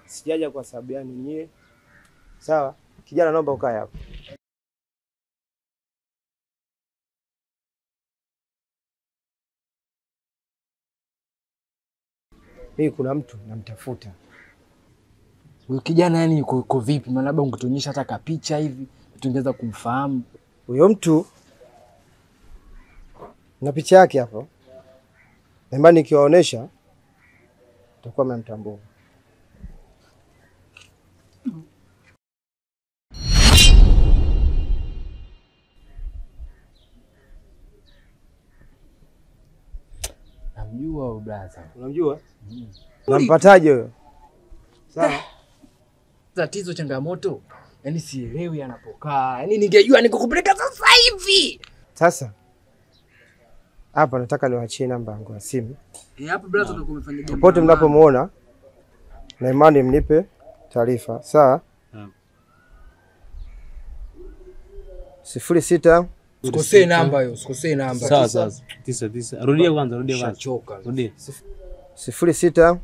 Sijaja kwa sababu yani nyie. Sawa? Kijana naomba ukae hapo. Mimi kuna mtu namtafuta. Huyu kijana yani yuko vipi? Maana labda ungetuonyesha hata kapicha hivi tungeweza kumfahamu. Huyo mtu na picha yake hapo. Na nikiwaonesha mtakuwa mnamtambua. Namjua huyo brother. Unamjua? Unampataje huyo? Sawa. Tatizo changamoto, yaani sielewi anapokaa. Yaani ningejua nikukupeleka sasa hivi. Sasa hapa nataka niwaachie namba yangu ya simu. Hapo brother ndio umefanya jambo. Popote mnapomuona na imani mnipe taarifa. Sawa? 06. Usikosee namba hiyo, usikosee namba. Sawa sawa. 99. Rudia kwanza, rudia kwanza. Shachoka. Rudia. 06 06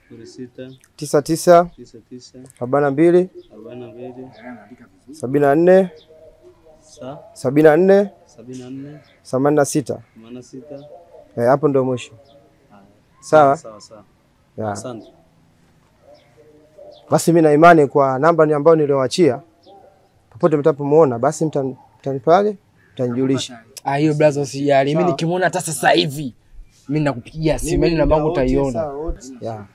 99 99 42 42 74 74 74 86. 86. Hapo ndio mwisho. Sawa? Sawa sawa. Asante. Basi mimi na imani kwa namba ni ambayo niliyoachia, popote mtapomuona basi mtanipale, mtanijulisha. Hiyo brother usijali. Mimi nikimuona hata sasa hivi mimi nakupigia simu, mimi namba yangu utaiona. Yeah.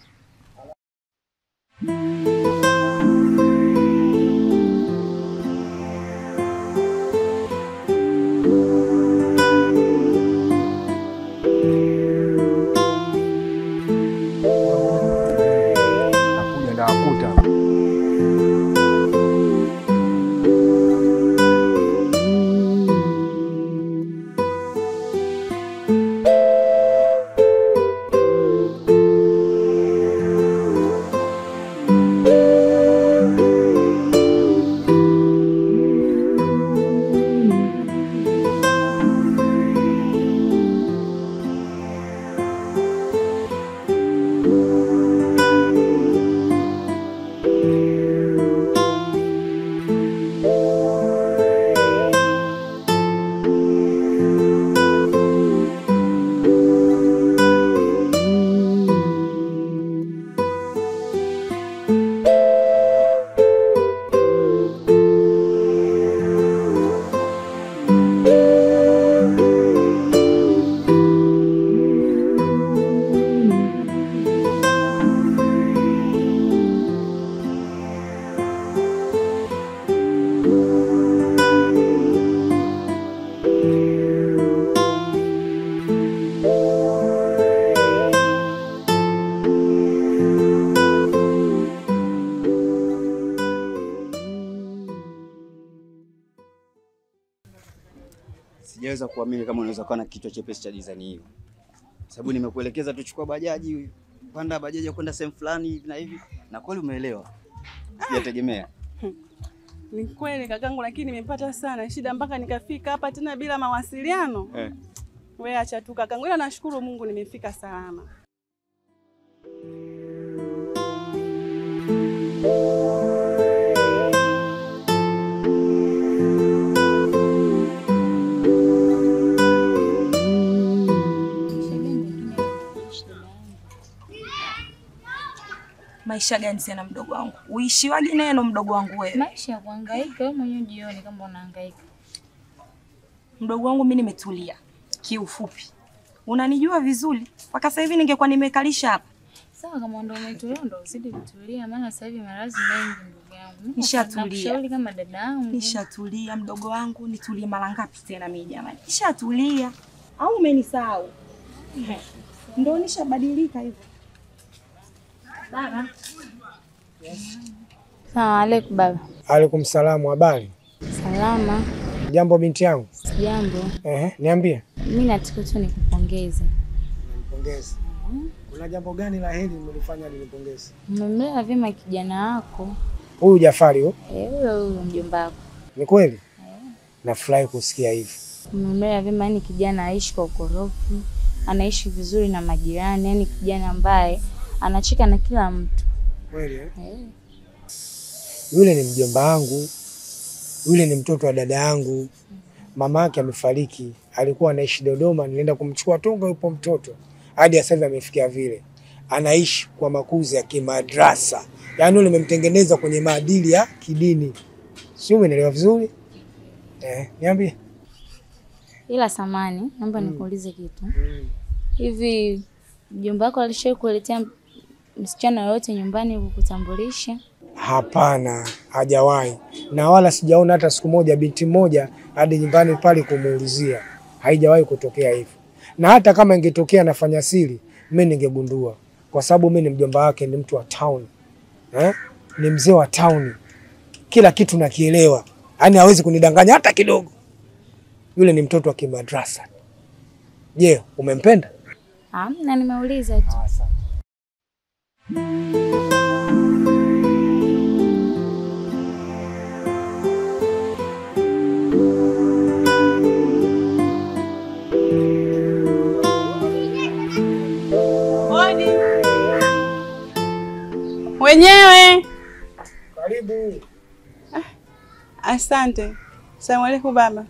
Nakuja ndawakuta. Sijaweza kuamini kama unaweza kuwa na kichwa chepesi cha design hiyo. Sababu nimekuelekeza tuchukua bajaji, panda bajaji kwenda sehemu fulani hivi na hivi, na kweli umeelewa. Sijategemea. Ni kweli kakangu, lakini nimepata sana shida mpaka nikafika hapa tena bila mawasiliano. Wewe acha tu kakangu, ila nashukuru Mungu nimefika salama. Maisha gani tena mdogo wangu? Uishiwaje neno mdogo wangu wewe? Maisha ya kuhangaika, wewe mwenyewe jioni kama unahangaika. Mdogo wangu mimi nimetulia kiufupi. Unanijua vizuri. Mpaka sasa hivi ningekuwa nimekalisha hapa. Sawa, kama ndio umetulia ndio uzidi kutulia, maana sasa hivi maradhi mengi ndugu yangu. Nishatulia. Nakushauri kama dada yangu. Nishatulia mdogo wangu, nitulie mara ngapi tena mimi jamani? Nishatulia. Au umenisahau? Ndio nishabadilika hivyo. Baba. Salamu alaikum baba. Alaikum salamu, habari? Salama. Jambo binti yangu. Jambo. Niambie. Mimi nataka tu nikupongeze. Nipongeze. Kuna jambo gani la heri mlifanya nilipongeze? Umemlea vyema kijana wako. Huyu Jafari huyo? Huyo huyo mjomba wako. Ni kweli? Nafurahi kusikia hivi. Umemlea vyema, yani kijana aishi kwa ukorofi, anaishi vizuri na majirani, yani kijana ambaye anacheka na kila mtu. Kweli eh? Yule ni mjomba wangu. Yule ni mtoto wa dada yangu. Mama yake amefariki, alikuwa anaishi Dodoma, nilienda kumchukua Tonga, yupo mtoto. Hadi sasa hivi amefikia vile. Anaishi kwa makuzi ya kimadrasa. Yaani yule nimemtengeneza kwenye maadili ya kidini. Sio, umeelewa vizuri? Niambie. Ila samani, naomba nikuulize kitu. Hivi mjomba wako alishawahi kuletea msichana yoyote nyumbani kukutambulisha? Hapana, hajawahi. Na wala sijaona hata siku moja binti moja hadi nyumbani pale kumuulizia. Haijawahi kutokea hivyo. Na hata kama ingetokea nafanya siri, mimi ningegundua. Kwa sababu mimi ni mjomba wake, ni mtu wa town. Ni mzee wa town. Kila kitu nakielewa. Yaani hawezi kunidanganya hata kidogo. Yule ni mtoto wa kimadrasa. Je, umempenda? Na nimeuliza tu. Asante. Hodi. Wenyewe. Karibu. Asante. Asalamu alaykum baba.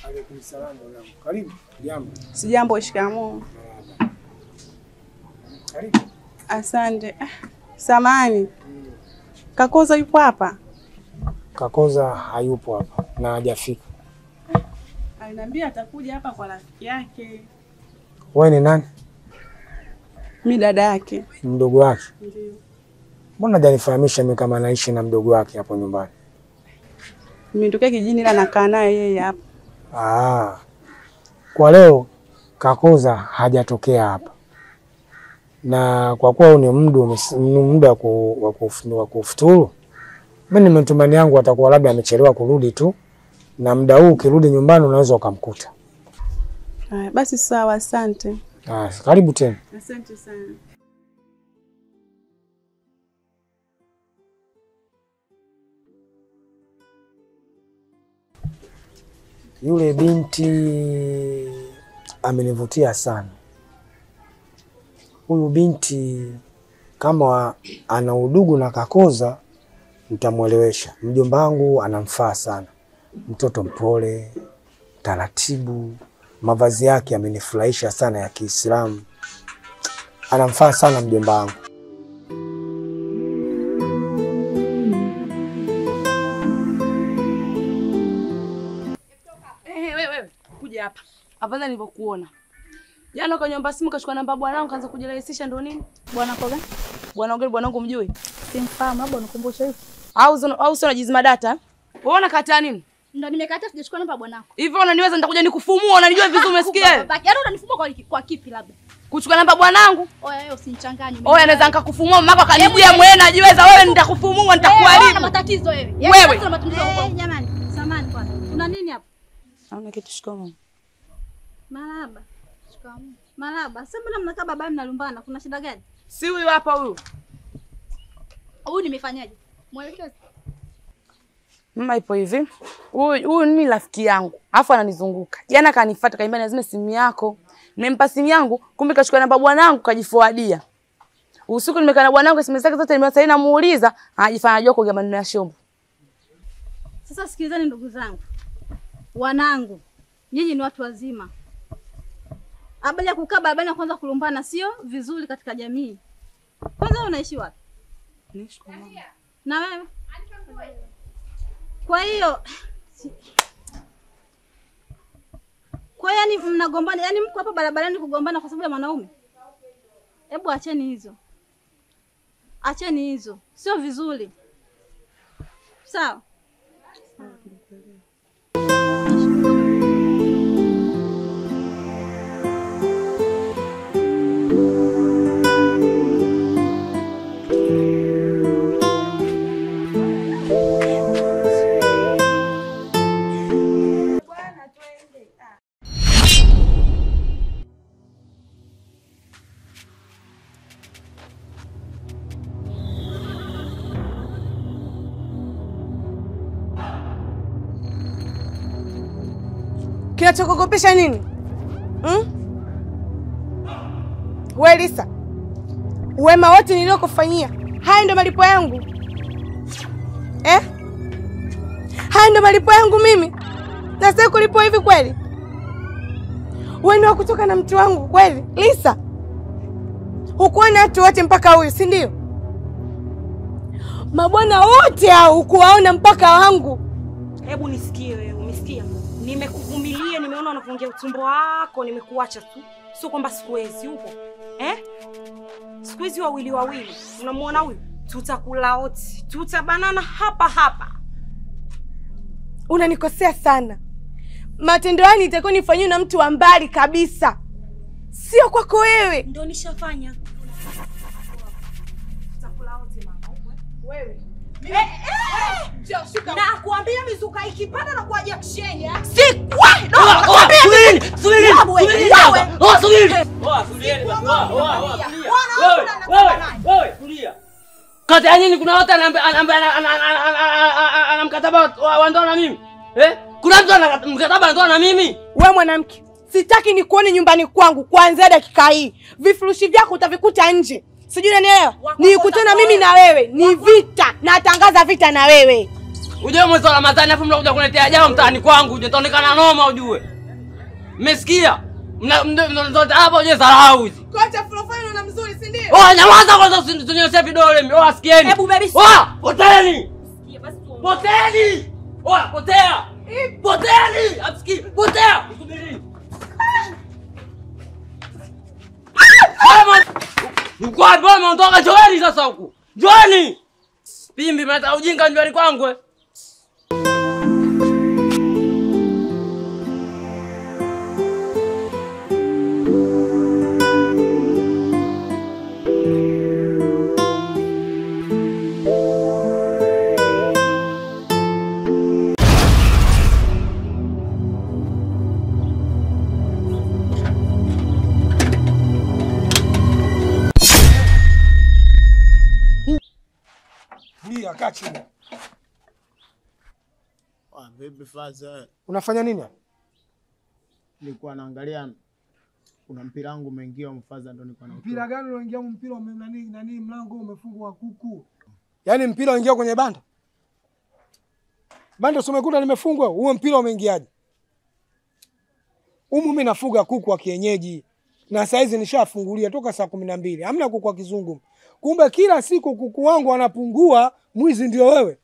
Alaykum salaam mwanangu. Karibu. Jambo. Sijambo, shikamoo. Karibu. Asante. Samani. Kakoza yupo hapa? Kakoza hayupo hapa na hajafika. Aliniambia atakuja hapa kwa rafiki yake. Wewe ni nani? Mimi dada yake. Mdogo wake? Ndiyo. Mbona hajanifahamisha mimi kama anaishi na mdogo wake hapo nyumbani? Nimetokea kijijini ila nakaa naye yeye hapa. Kwa leo Kakoza hajatokea hapa. Na kwa kuwa ni muda wa kufuturu, mimi nimetumani yangu atakuwa labda amechelewa kurudi tu, na muda huu ukirudi nyumbani unaweza ukamkuta. Haya, basi sawa, asante. Karibu tena. Asante sana. Yule binti amenivutia sana. Huyu binti kama ana udugu na Kakoza nitamuelewesha. Mjomba wangu anamfaa sana. Mtoto mpole, taratibu, mavazi yake amenifurahisha sana ya Kiislamu. Anamfaa sana mjomba wangu. Wewe kuja hapa. Afadhali nilipokuona. Jana ukaniomba simu kachukua namba bwanangu kaanza kujirahisisha ndo nini? Bwana koga? Bwana ngeli bwanangu mjui? Simfahamu, labda unikumbushe hivi. Au sio unajizima data? Wewe unakataa nini? Ndio nimekataa, sijachukua namba bwanako. Hivyo unaniweza nitakuja nikufumua, unanijua vizuri umesikia? Yaani unanifumua kwa kipi labda? Kuchukua namba bwanangu? Oya wewe usinichanganye. Oya naweza nikakufumua mamako akanijia mwenyewe najiweza wewe nitakufumua nitakuharibu. Wewe una matatizo wewe. Wewe una matatizo huko. Jamani, samahani kwanza. Una nini hapo? Hauna kitu, shikamoo. Marahaba. Shikamoo. Marahaba. Sasa mbona mnakaa baba mnalumbana? Kuna shida gani? Si huyu hapa huyu. Huyu nimefanyaje? Mwelekeze. Mama ipo hivi. Huyu ni rafiki yangu. Alafu ananizunguka. Jana kanifuata kaniambia lazima simu yako. Nimempa simu yangu, kumbe kachukua namba bwanangu kajiforwardia. Usiku nimekaa na bwanangu simu zake zote nimewasalia namuuliza, anajifanya anajua kuongea maneno ya shombo. Sasa sikilizeni ndugu zangu. Wanangu, nyinyi ni watu wazima. Habari ya kukaa barabarani kwanza kulumbana sio vizuri katika jamii. Kwanza unaishi wapi? Naishi kwa mama. Na wewe? Kwa hiyo yani mnagombana, yani mko hapa barabarani kugombana kwa sababu ya mwanaume? Hebu acheni hizo. Acheni hizo. Sio vizuri. Sawa? Kinachokogopesha nini? Wewe Lisa, wema wote niliokufanyia Haya ndio malipo yangu. Eh? Haya ndio malipo yangu mimi. Na sasa kulipo hivi kweli? Wewe ni kutoka na mtu wangu kweli? Lisa. Hukuona watu wote mpaka huyu, si ndio? Mabwana wote hao hukuwaona mpaka wangu. Hebu nisikie wewe, umesikia? Nimekuvumilia, nimeona unapoongea utumbo wako, nimekuacha tu. Sio kwamba sikuwezi huko. Eh? Siku hizi wawili wawili. Unamuona huyu? Tutakula wote. Tutabanana hapa hapa. Unanikosea sana. Matendo yani itakuwa nifanywe na mtu wa mbali kabisa. Sio kwako wewe. Ndio nishafanya. Tutakula wote mama, huko wewe. Na kuambia mizuka ikipanda na kwa action ya. Si kwa. Subiri, subiri. Oh, subiri. Oh, subiri. Wewe, tulia. Kati ya nini kuna watu ana mkataba wa ndoa na mimi? Eh? Kuna mtu ana mkataba wa ndoa na mimi? Wewe mwanamke, sitaki nikuone nyumbani kwangu kuanzia dakika hii. Vifurushi vyako utavikuta nje. Sijui unanielewa? Nikutana mimi na wewe ni vita. Natangaza vita na wewe. Ujue mwezi wa Ramadhani afu mnakuja kuletea jao mtaani kwangu, uje utaonekana noma ujue. Mmesikia? Mna hapo uje dharau hizi. Kocha profile una mzuri, si ndio? Oh, nyamaza kwanza usinyoshe vidole mimi. Oh, asikieni. Hebu baby. Oh, poteni. Poteni. Oh, potea. Poteni. Amsikii. Potea. Subiri. Mko wapi wewe umeondoka? Joani sasa huku. Joani. Pimbi mnataka ujinga nyumbani kwangu eh. Kaa chini. Vipi faza? Unafanya nini hapa? Nilikuwa naangalia kuna mpira wangu umeingia mfaza, ndo nilikuwa na. Mpira gani unaingia? Mpira nani mlango umefungwa kuku. Yaani mpira unaingia kwenye banda? Banda sio umekuta limefungwa, huo mpira umeingiaje? Humu mimi nafuga kuku wa kienyeji. Na saizi nishafungulia toka saa 12. Hamna kuku wa kizungu. Kumbe kila siku kuku wangu wanapungua, mwizi ndio wewe.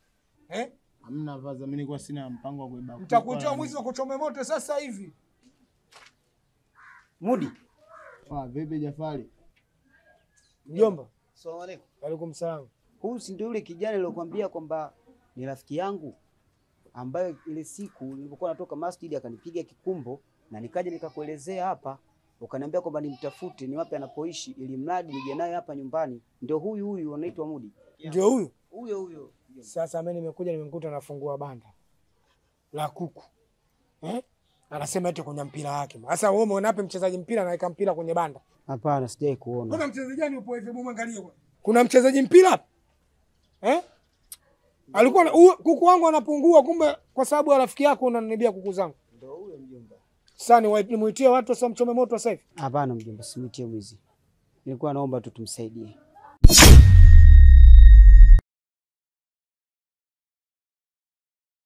Eh? Hamna vaza, mimi nilikuwa sina mpango wa kuiba. Nitakutoa mwizi wa kuchome moto sasa hivi. Mudi. Ah, vipi Jafari? Mjomba. Asalamu alaykum. Wa alaykum salaam. Huyu si ndio yule kijana niliyokuambia kwamba ni rafiki yangu ambaye ile siku nilipokuwa natoka masjid akanipiga kikumbo na nikaja nikakuelezea hapa, ukaniambia kwamba nimtafute ni wapi anapoishi ili mradi nije naye hapa nyumbani. Ndio huyu huyu anaitwa Mudi. Ndio huyu? Huyo huyo. Sasa mimi nimekuja nimemkuta anafungua banda la kuku. Eh? Anasema eti kwenye mpira wake. Sasa wewe umeona wapi mchezaji mpira anaweka mpira kwenye banda? Hapana, sijai kuona. Kuna mchezaji gani upo hivi? Hebu angalia kwa. Kuna mchezaji mpira hapa? Eh? Alikuwa kuku wangu anapungua, kumbe kwa sababu ya rafiki yako unanibia kuku zangu. Ndio huyo mjomba. Sasa nimuitie watu sasa mchome moto sasa hivi? Hapana mjomba, simuitie mwizi. Nilikuwa naomba tu tumsaidie.